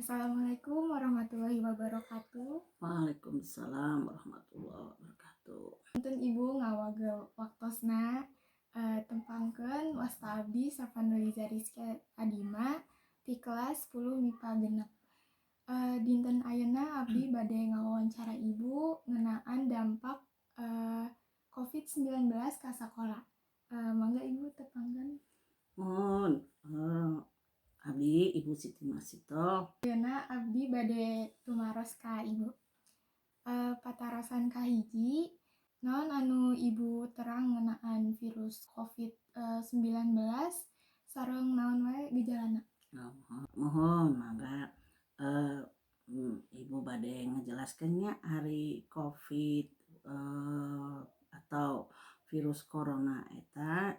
Assalamualaikum warahmatullahi wabarakatuh. Waalaikumsalam warahmatullahi wabarakatuh. Punten, Ibu, ngawagel waktosna. Tepangkeun, wasta abdi Safanoliza Rizky Adima ti kelas 10 MIPA 6. Dinten ayeuna abdi bade ngawawancara Ibu ngeunaan dampak COVID-19 ka sakola. Mangga, Ibu, tepangkeun. Muhun, abdi Ibu Siti Masito. Ayeuna abdi bade tumaros ka Ibu. Patarosan kahiji, naon anu Ibu terang ngeunaan virus COVID-19 sareng naon wae gejalana? Oh, muhun, mangga. Ibu bade ngajelaskeun nya, ari COVID atau virus corona eta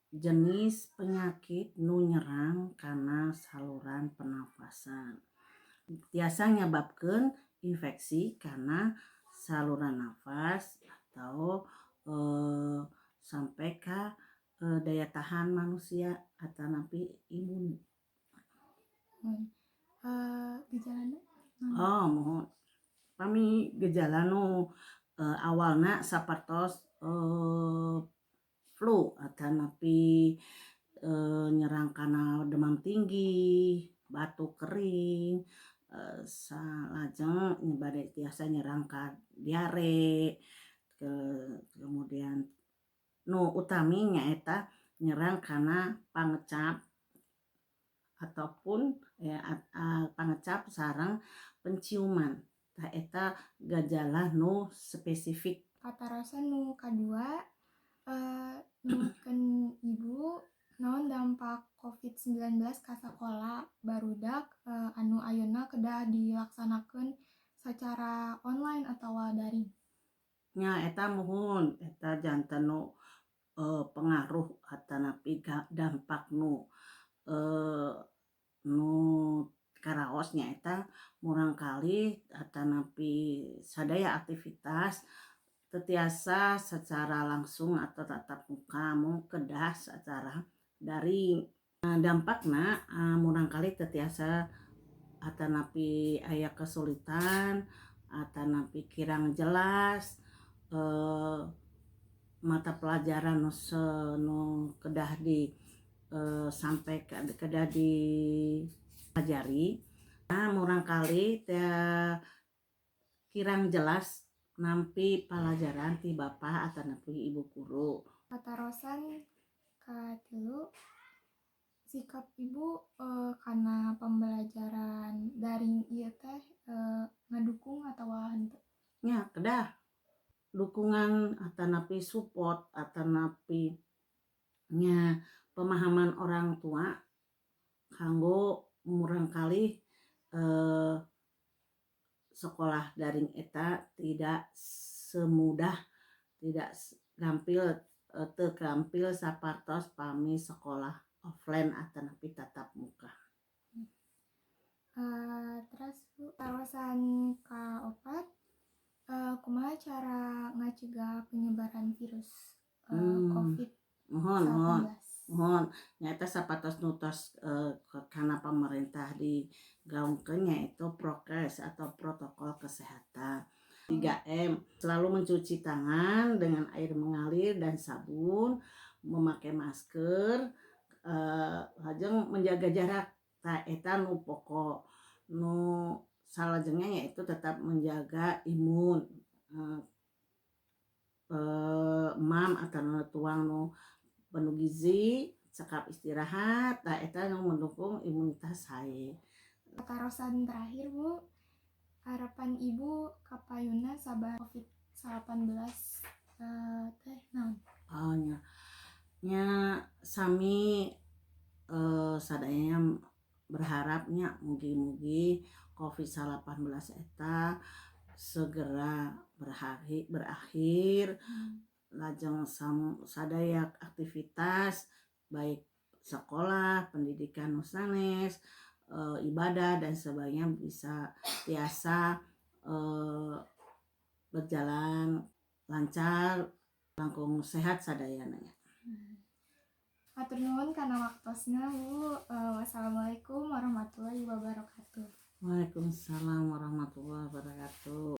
jenis penyakit nu nyerang kana saluran pernafasan. Tiasa nyababkeun infeksi kana saluran nafas atau sampai ka daya tahan manusia atanapi imun. Gejalana naon? Oh, muhun. Pami gejala nu awalna sapertos flu atanapi nyerang kana demam tinggi, batuk kering, salajeng bade tiasa nyerang ka diare, kemudian nu utami nyaeta nyerang kana pangecap ataupun pangecap sareng penciuman. Tah, eta gejala nu spesifik. Patarosan nu kadua, numutkeun Ibu, naon dampak COVID-19 ka sakola barudak anu ayeuna kedah dilaksanakeun secara online atawa daring? Nya, eta muhun, eta janten nu pengaruh atanapi dampak nu nu karaos nyaeta murangkalih atanapi sadaya aktivitas teu tiasa secara langsung atau tatap muka, mung kedah secara daring. Dampakna murangkalih teu tiasa atanapi aya kesulitan atanapi kirang jelas mata pelajaran nu kedah di sampai kedah dipelajari. Nah, murangkalih teh kirang jelas nampi palajaran ti bapak atanapi ibu guru. Patarosan katilu, sikap Ibu kana pembelajaran daring ieu teh ngadukung atawa henteu? Nya, kedah dukungan atanapi support atanapi nya pemahaman orang tua kanggo murangkalih sekolah daring eta tidak semudah, tidak gampil, teu gampil sapartos pami sekolah offline atanapi tatap muka. Terus, Bu, patarosan kaopat, kumaha cara ngacegah penyebaran virus COVID Muhun, muhun. 19? Muhun, nyaeta sapertos nu tos kana pamarentah digaungkeun, nyaeta prokes atau protokol kesehatan 3M, selalu mencuci tangan dengan air mengalir dan sabun, memakai masker, lajeng menjaga jarak. Tah, eta nu pokok. Nu salajengna yaitu tetap menjaga imun, emam atau tuang nu penuh gizi, cekap istirahat. Tah, eta nu mendukung imunitas sae. Patarosan terakhir, Bu, harapan Ibu kapayunna sabar COVID-19 teh naon? Oh, nya, nya sami, sadayana berharapnya mugi-mugi COVID-19 eta segera berakhir, lajeng sadaya aktivitas baik sekolah, pendidikan nu sanes, ibadah dan sebagainya bisa tiasa berjalan lancar, langkung sehat sadayana nya. Hatur nuhun kana waktosna, Bu. Wassalamualaikum warahmatullahi wabarakatuh. Waalaikumsalam warahmatullahi wabarakatuh.